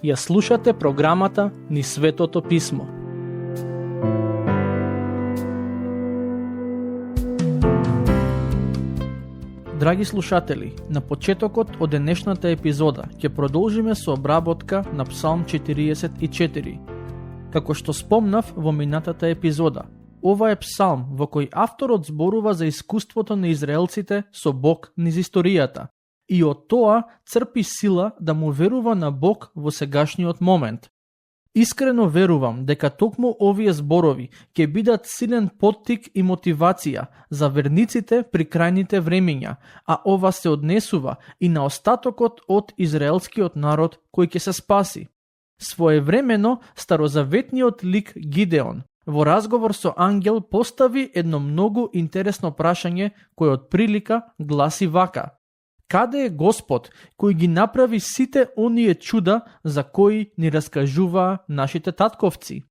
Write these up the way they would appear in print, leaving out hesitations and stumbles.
Ја слушате програмата Низ Светото Писмо. Драги слушатели, на почетокот од денешната епизода ќе продолжиме со обработка на Псалм 44. Како што спомнав во минатата епизода, ова е псалм во кој авторот зборува за искуството на израелците со Бог низ историјата и од тоа црпи сила да му верува на Бог во сегашниот момент. Искрено верувам дека токму овие зборови ќе бидат силен поттик и мотивација за верниците при крајните времиња, а ова се однесува и на остатокот од израелскиот народ кој ќе се спаси. Своевремено старозаветниот лик Гидеон во разговор со ангел постави едно многу интересно прашање кој од прилика гласи вака: Каде е Господ кој ги направи сите оние чуда за кои ни раскажуваа нашите татковци?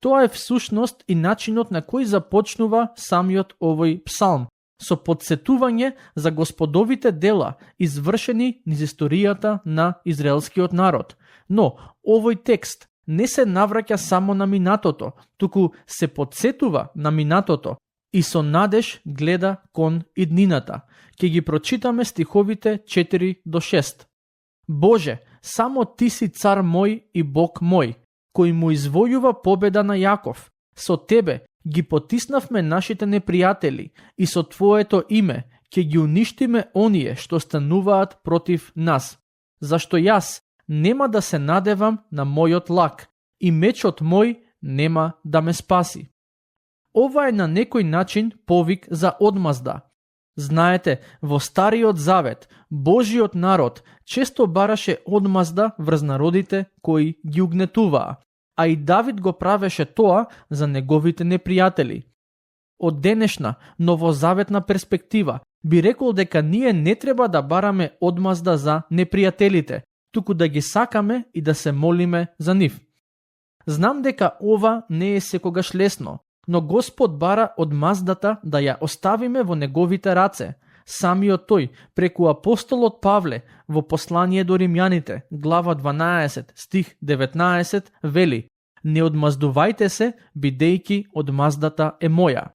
Тоа е всушност и начинот на кој започнува самиот овој псалм, со подсетување за Господовите дела извршени низ историјата на израелскиот народ. Но овој текст не се навраќа само на минатото, туку се подсетува на минатото и со надеж гледа кон иднината. Ке ги прочитаме стиховите 4 до 6. Боже, само Ти си цар мој и Бог мој, кој му извојува победа на Јаков. Со Тебе ги потиснавме нашите непријатели и со Твоето име ќе ги уништиме оние што стануваат против нас. Зашто јас нема да се надевам на мојот лак и мечот мој нема да ме спаси. Ова е на некој начин повик за одмазда. Знаете, во Стариот Завет, Божиот народ често бараше одмазда врз народите кои ги угнетуваа, а и Давид го правеше тоа за неговите непријатели. Од денешна новозаветна перспектива би рекол дека ние не треба да бараме одмазда за непријателите, туку да ги сакаме и да се молиме за нив. Знам дека ова не е секогаш лесно, но Господ бара одмаздата да ја оставиме во неговите раце. Самиот тој, преку апостолот Павле, во послание до Римјаните, глава 12, стих 19, вели: Не одмаздувајте се, бидејќи одмаздата е моја.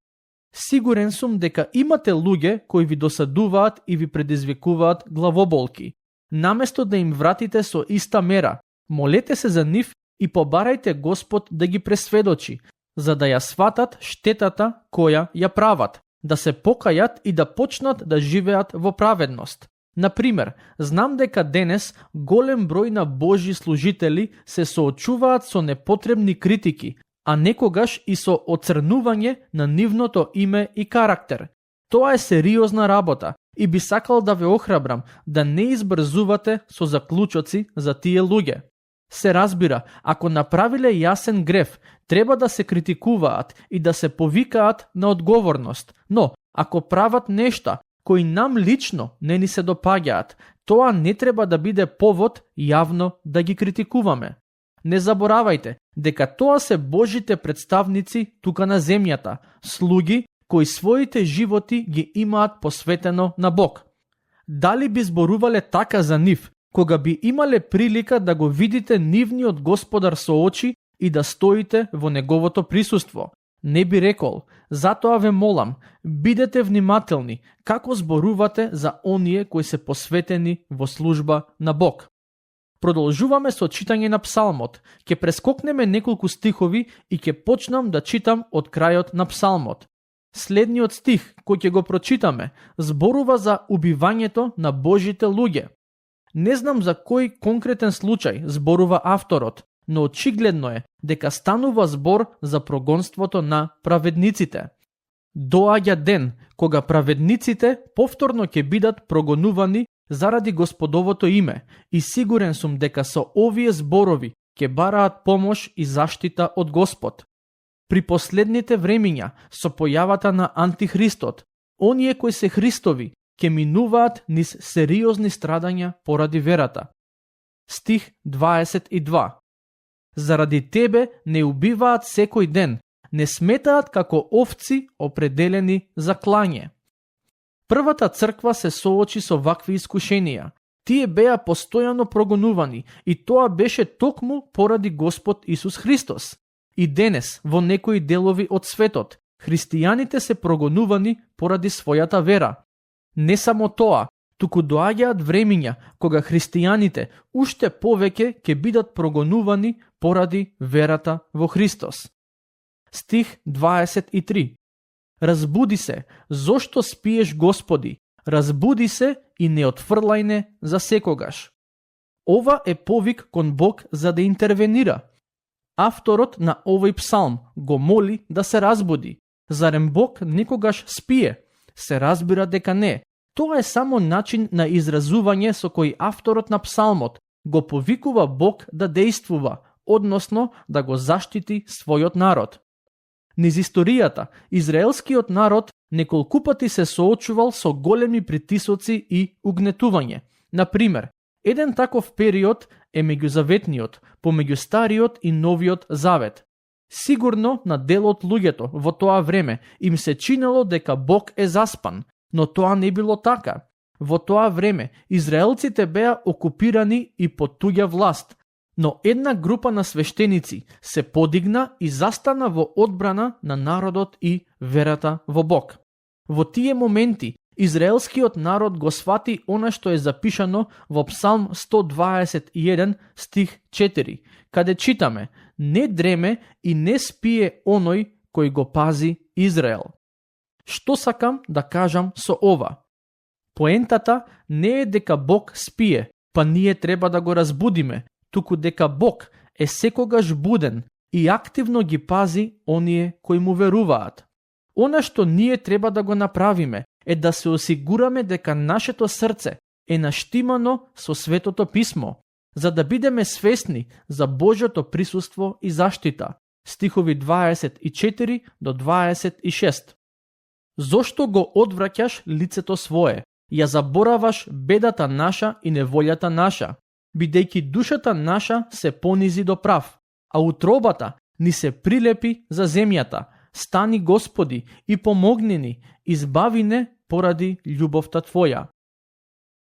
Сигурен сум дека имате луѓе кои ви досадуваат и ви предизвикуваат главоболки. Наместо да им вратите со иста мера, молете се за нив и побарајте Господ да ги пресведочи, за да ја сватат штетата која ја прават, да се покајат и да почнат да живеат во праведност. Например, знам дека денес голем број на Божји служители се соочуваат со непотребни критики, а некогаш и со оцрнување на нивното име и карактер. Тоа е сериозна работа и би сакал да ве охрабрам да не избрзувате со заклучоци за тие луѓе. Се разбира, ако направиле јасен греф, треба да се критикуваат и да се повикаат на одговорност. Но, ако прават нешта кои нам лично не ни се допаѓаат, тоа не треба да биде повод јавно да ги критикуваме. Не заборавајте дека тоа се Божите представници тука на земјата, слуги кои своите животи ги имаат посветено на Бог. Дали би зборувале така за нив, кога би имале прилика да го видите нивниот Господар со очи и да стоите во неговото присуство? Не би рекол: затоа ве молам, бидете внимателни како зборувате за оние кои се посветени во служба на Бог. Продолжуваме со читање на псалмот. Ќе прескокнеме неколку стихови и ќе почнам да читам од крајот на псалмот. Следниот стих кој ќе го прочитаме зборува за убивањето на Божите луѓе. Не знам за кој конкретен случај зборува авторот, но очигледно е дека станува збор за прогонството на праведниците. Доаѓа ден кога праведниците повторно ќе бидат прогонувани заради Господовото име и сигурен сум дека со овие зборови ќе бараат помош и заштита од Господ. При последните времиња, со појавата на Антихристот, оние кои се Христови ќе минуваат низ сериозни страдања поради верата. Стих 22. Заради тебе не убиваат секој ден, не сметаат како овци определени за клање. Првата црква се соочи со вакви искушенија. Тие беа постојано прогонувани и тоа беше токму поради Господ Исус Христос. И денес, во некои делови од светот, христијаните се прогонувани поради својата вера. Не само тоа, туку доаѓаат времиња кога христијаните уште повеќе ќе бидат прогонувани поради верата во Христос. Стих 23. Разбуди се, зошто спиеш, Господи? Разбуди се и не отфрлај не за секогаш. Ова е повик кон Бог за да интервенира. Авторот на овој псалм го моли да се разбуди. Зарем Бог никогаш спие? Се разбира дека не. Тоа е само начин на изразување со кој авторот на псалмот го повикува Бог да действува, односно да го заштити својот народ. Низ историјата, израелскиот народ неколку пати се соочувал со големи притисоци и угнетување. Например, еден таков период е меѓузаветниот, помеѓу Стариот и Новиот Завет. Сигурно на дел од луѓето во тоа време им се чинело дека Бог е заспан, но тоа не било така. Во тоа време израелците беа окупирани и под туѓа власт, но една група на свештеници се подигна и застана во одбрана на народот и верата во Бог. Во тие моменти израелскиот народ го свати она што е запишано во Псалм 121 стих 4, каде читаме: не дреме и не спие оној кој го пази Израел. Што сакам да кажам со ова? Поентата не е дека Бог спие, па ние треба да го разбудиме, туку дека Бог е секогаш буден и активно ги пази оние кои му веруваат. Она што ние треба да го направиме е да се осигураме дека нашето срце е наштимано со Светото Писмо, за да бидеме свесни за Божјото присуство и заштита. Стихови 24 до 26. Зошто го одвраќаш лицето свое? Ја забораваш бедата наша и неволјата наша, бидејќи душата наша се понизи до прав, а утробата ни се прилепи за земјата. Стани, Господи, и помогни ни, избави не поради љубовта Твоја.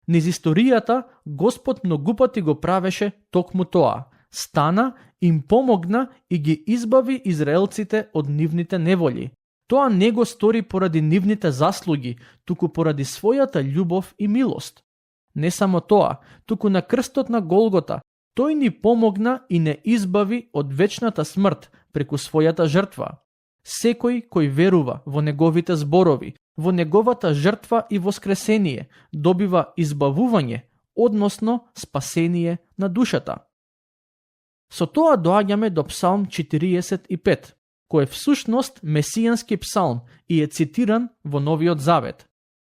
Низ историјата Господ многупати го правеше токму тоа. Стана, им помогна и ги избави израелците од нивните неволји. Тоа не го стори поради нивните заслуги, туку поради својата љубов и милост. Не само тоа, туку на крстот на Голгота тој ни помогна и не избави од вечната смрт преку својата жртва. Секој кој верува во неговите зборови, во неговата жртва и воскресение, добива избавување, односно спасение на душата. Со тоа доаѓаме до Псалм 45, кој е всушност месијански псалм и е цитиран во Новиот Завет.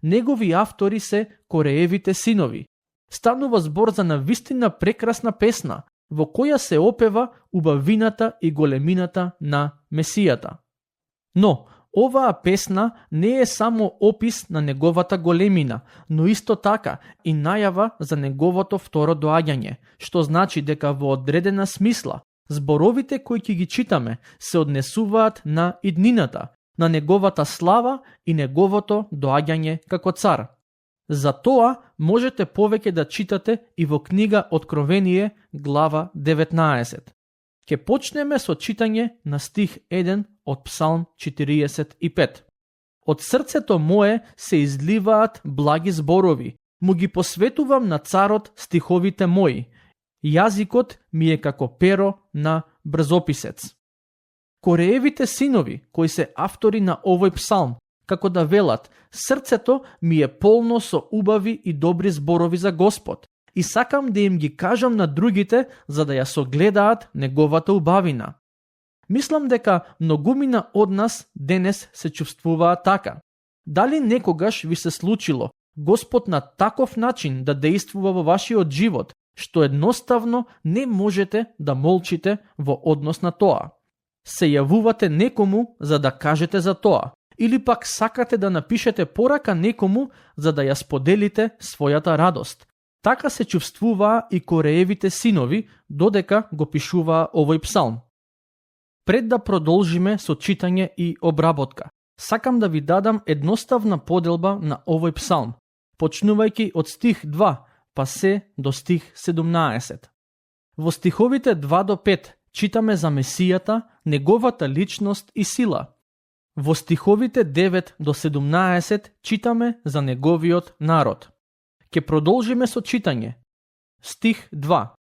Негови автори се Кореевите синови. Станува збор за навистина прекрасна песна, во која се опева убавината и големината на Месијата. Но, оваа песна не е само опис на неговата големина, но исто така и најава за неговото второ доаѓање, што значи дека во одредена смисла, зборовите кои ќе ги читаме се однесуваат на иднината, на неговата слава и неговото доаѓање како цар. За тоа можете повеќе да читате и во книга Откровение, глава 19. Ке почнеме со читање на стих 1 од Псалм 45. Од срцето мое се изливаат благи зборови, му ги посветувам на царот стиховите мои. Јазикот ми е како перо на брзописец. Кореевите синови, кои се автори на овој псалм, како да велат: срцето ми е полно со убави и добри зборови за Господ, и сакам да им ги кажам на другите за да ја согледаат неговата убавина. Мислам дека многумина од нас денес се чувствуваат така. Дали некогаш ви се случило Господ на таков начин да действува во вашиот живот, што едноставно не можете да молчите во однос на тоа? Се јавувате некому за да кажете за тоа, или пак сакате да напишете порака некому за да ја споделите својата радост. Така се чувствуваа и Кореевите синови додека го пишуваа овој псалм. Пред да продолжиме со читање и обработка, Сакам да ви дадам едноставна поделба на овој псалм, почнувајќи од стих 2, па се до стих 17. Во стиховите 2 до 5 читаме за Месијата, неговата личност и сила. Во стиховите 9 до 17 читаме за неговиот народ. Ке продолжиме со читање. Стих 2.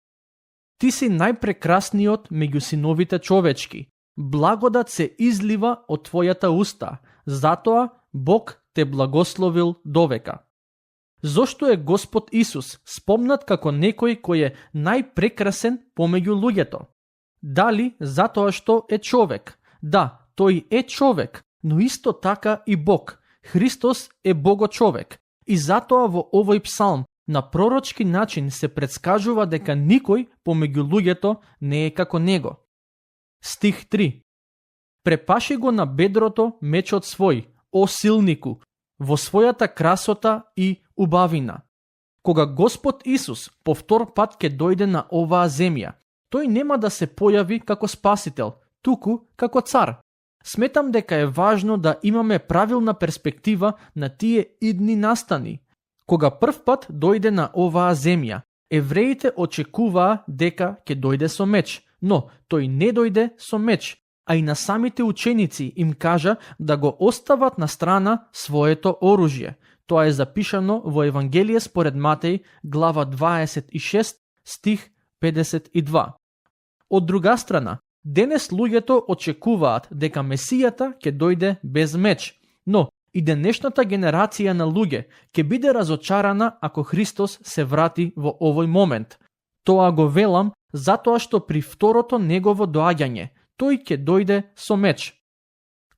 Ти си најпрекрасниот меѓу синовите човечки. Благодат се излива од твојата уста, затоа Бог те благословил довека. Зошто е Господ Исус спомнат како некој кој е најпрекрасен помеѓу луѓето? Дали затоа што е човек? Да, тој е човек, но исто така и Бог. Христос е Богочовек. И затоа во овој псалм на пророчки начин се претскажува дека никој помеѓу луѓето не е како него. Стих 3. Препаши го на бедрото мечот свој, о силнику, во својата красота и убавина. Кога Господ Исус повтор пат ќе дојде на оваа земја, тој нема да се појави како спасител, туку како цар. Сметам дека е важно да имаме правилна перспектива на тие идни настани. Кога прв пат дојде на оваа земја, евреите очекуваа дека ќе дојде со меч, но тој не дојде со меч, а и на самите ученици им кажа да го остават на страна своето оружје. Тоа е запишано во Евангелие според Матеј, глава 26, стих 52. Од друга страна, денес луѓето очекуваат дека Месијата ќе дојде без меч, но и денешната генерација на луѓе ќе биде разочарана ако Христос се врати во овој момент. Тоа го велам затоа што при второто негово доаѓање тој ќе дојде со меч.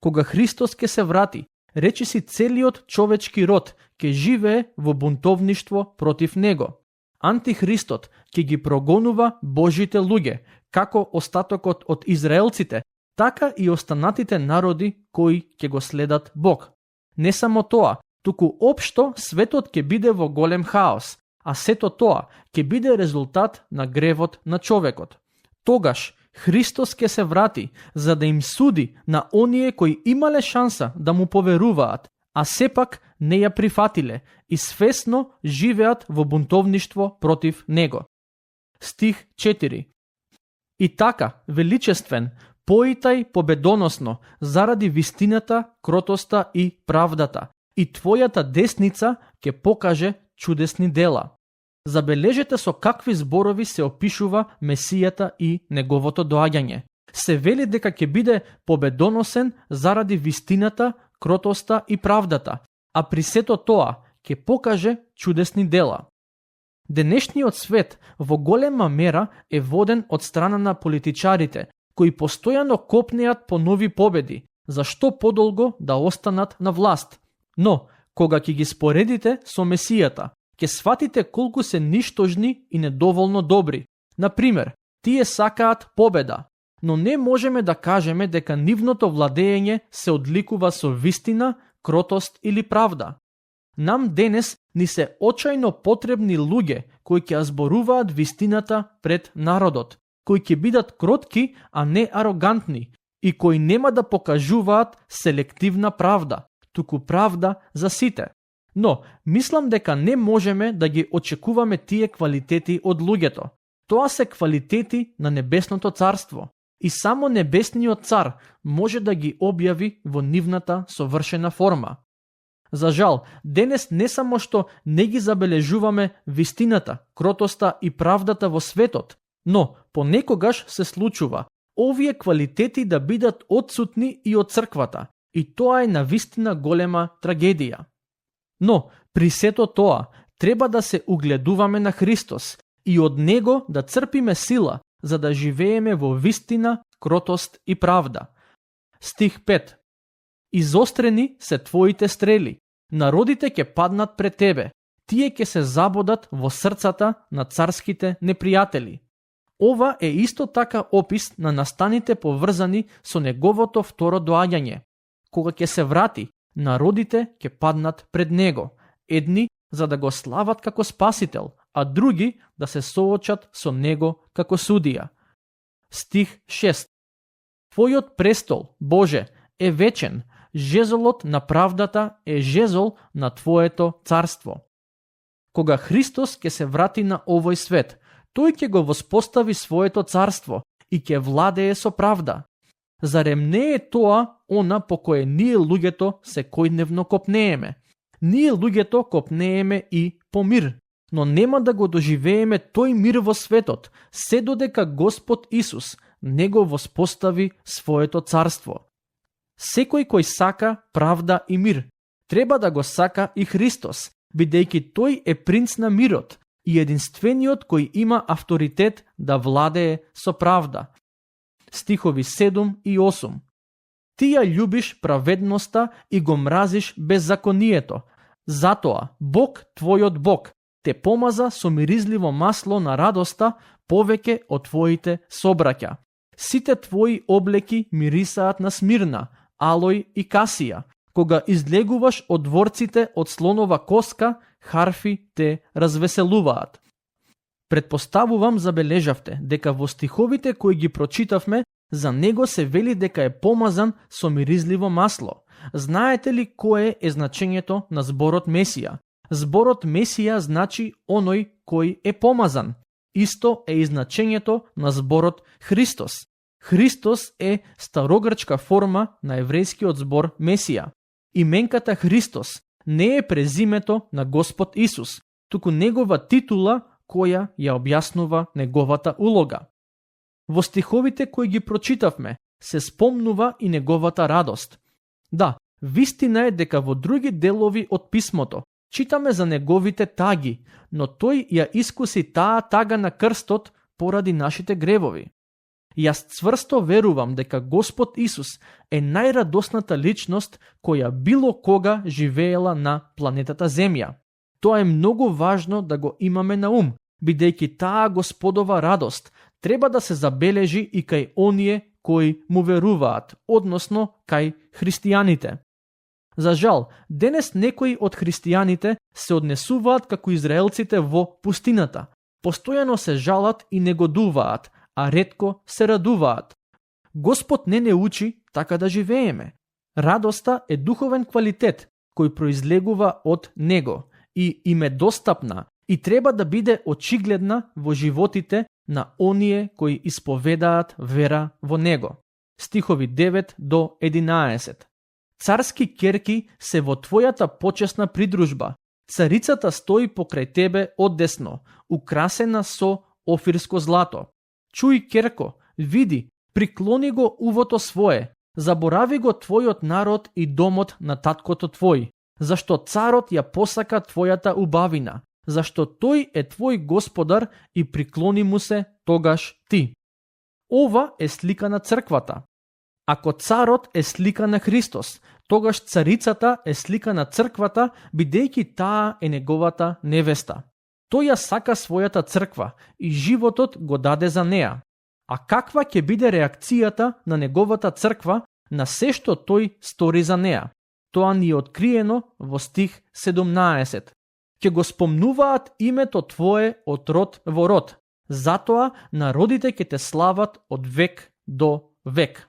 Кога Христос ќе се врати, речиси целиот човечки род ќе живее во бунтовништво против него. Антихристот ќе ги прогонува Божите луѓе, како остатокот од израелците, така и останатите народи кои ќе го следат Бог. Не само тоа, туку општо светот ќе биде во голем хаос, а сето тоа ќе биде резултат на гревот на човекот. Тогаш Христос ќе се врати за да им суди на оние кои имале шанса да му поверуваат, а сепак не ја прифатиле и свесно живеат во бунтовништво против него. Стих 4. И така, величествен, поитај победоносно заради вистината, кротоста и правдата, и твојата десница ќе покаже чудесни дела. Забележете со какви зборови се опишува Месијата и неговото доаѓање. Се вели дека ќе биде победоносен заради вистината, кротоста и правдата, а при сето тоа ќе покаже чудесни дела. Денешниот свет во голема мера е воден од страна на политичарите, кои постојано копнеат по нови победи, за што подолго да останат на власт. Но, кога ќе ги споредите со Месијата, ќе сватите колку се ништожни и недоволно добри. Например, тие сакаат победа, но не можеме да кажеме дека нивното владење се одликува со вистина, кротост или правда. Нам денес ни се очајно потребни луѓе кои ќе зборуваат вистината пред народот, кои ќе бидат кротки, а не арогантни, и кои нема да покажуваат селективна правда, туку правда за сите. Но, мислам дека не можеме да ги очекуваме тие квалитети од луѓето. Тоа се квалитети на Небесното царство. И само Небесниот цар може да ги објави во нивната совршена форма. За жал, денес не само што не ги забележуваме вистината, кротоста и правдата во светот, но понекогаш се случува овие квалитети да бидат отсутни и од црквата, и тоа е навистина голема трагедија. Но, при сето тоа, треба да се угледуваме на Христос и од Него да црпиме сила, за да живееме во вистина, кротост и правда. Стих 5. Изострени се твоите стрели, народите ќе паднат пред тебе, тие ќе се забодат во срцата на царските непријатели. Ова е исто така опис на настаните поврзани со неговото второ доаѓање. Кога ќе се врати, народите ќе паднат пред него, едни за да го слават како спасител, а други да се соочат со него како судија. Стих 6. Твојот престол, Боже, е вечен, жезолот на правдата е жезол на твоето царство. Кога Христос ќе се врати на овој свет, тој ќе го воспостави своето царство и ќе владее со правда. Зарем не е тоа она по кое ние луѓето секојдневно копнееме? Ние луѓето копнееме и по мир, но нема да го доживееме тој мир во светот, се додека Господ Исус не го воспостави своето царство. Секој кој сака правда и мир, треба да го сака и Христос, бидејќи тој е принц на мирот и единствениот кој има авторитет да владее со правда. Стихови 7 и 8. Ти ја љубиш праведноста и го мразиш беззаконието. Затоа Бог, твојот Бог, те помаза со миризливо масло на радоста повеќе од твоите собраќа. Сите твои облеки мирисаат на смирна, алој и касија. Кога излегуваш од дворците од слонова коска, харфи те развеселуваат. Предпоставувам забележавте дека во стиховите кои ги прочитавме, за него се вели дека е помазан со миризливо масло. Знаете ли кое е значењето на зборот Месија? Зборот Месија значи оној кој е помазан. Исто е и значењето на зборот Христос. Христос е старогрчка форма на еврејскиот збор Месија. Именката Христос не е презимето на Господ Исус, туку негова титула која ја објаснува неговата улога. Во стиховите кои ги прочитавме се спомнува и неговата радост. Да, вистина е дека во други делови од писмото читаме за неговите таги, но тој ја искуси таа тага на крстот поради нашите гревови. Јас цврсто верувам дека Господ Исус е најрадосната личност која било кога живеела на планетата Земја. Тоа е многу важно да го имаме на ум, бидејќи таа Господова радост треба да се забележи и кај оние кои му веруваат, односно кај христијаните. За жал, денес некои од христијаните се однесуваат како израелците во пустината. Постојано се жалат и негодуваат, а ретко се радуваат. Господ не учи така да живееме. Радоста е духовен квалитет кој произлегува од Него и им е достапна и треба да биде очигледна во животите на оние кои исповедаат вера во Него. Стихови 9 до 11. Царски керки се во твојата почесна придружба. Царицата стои покрај тебе одесно, украсена со офирско злато. Чуј, керко, види, приклони го увото свое, заборави го твојот народ и домот на таткото твој, зашто царот ја посака твојата убавина, зашто тој е твој господар и приклони му се тогаш ти. Ова е слика на црквата. Ако царот е слика на Христос, тогаш царицата е слика на црквата, бидејќи таа е неговата невеста. Тој ја сака својата црква и животот го даде за неа. А каква ќе биде реакцијата на неговата црква на се што тој стори за неа? Тоа ни е откриено во стих 17. Ќе го спомнуваат името твое од род во род, затоа народите ќе те слават од век до век.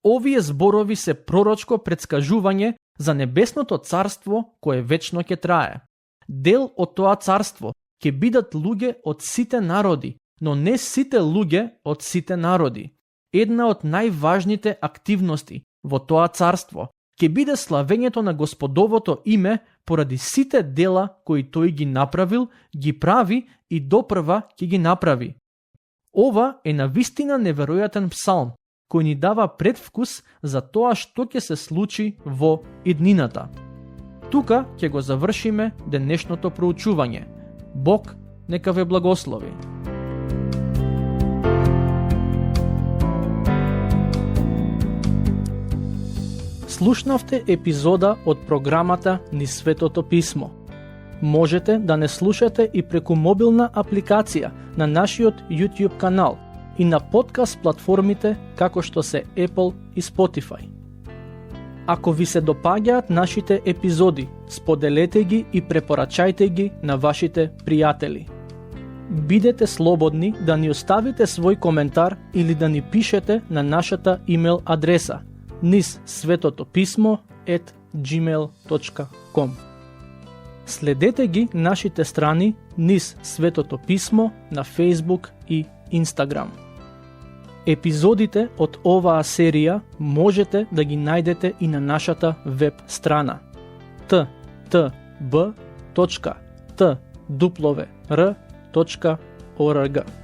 Овие зборови се пророчко претскажување за небесното царство кое вечно ќе трае. Дел од тоа царство ќе бидат луѓе од сите народи, но не сите луѓе од сите народи. Една од најважните активности во тоа царство ќе биде славењето на Господовото име поради сите дела кои тој ги направил, ги прави и допрва ќе ги направи. Ова е навистина неверојатен псалм, кој ни дава предвкус за тоа што ќе се случи во иднината. Тука ќе го завршиме денешното проучување. Бог нека ве благослови. Слушнавте епизода од програмата Низ Светото Писмо. Можете да не слушате и преку мобилна апликација на нашиот YouTube канал и на подкаст платформите како што се Apple и Spotify. Ако ви се допаѓаат нашите епизоди, споделете ги и препорачајте ги на вашите пријатели. Бидете слободни да ни оставите свој коментар или да ни пишете на нашата имейл адреса низ светото писмо @gmail.com. Следете ги нашите страни низ Светото писмо на Facebook и Instagram. Епизодите од оваа серија можете да ги најдете и на нашата веб страна ttb.twr.org.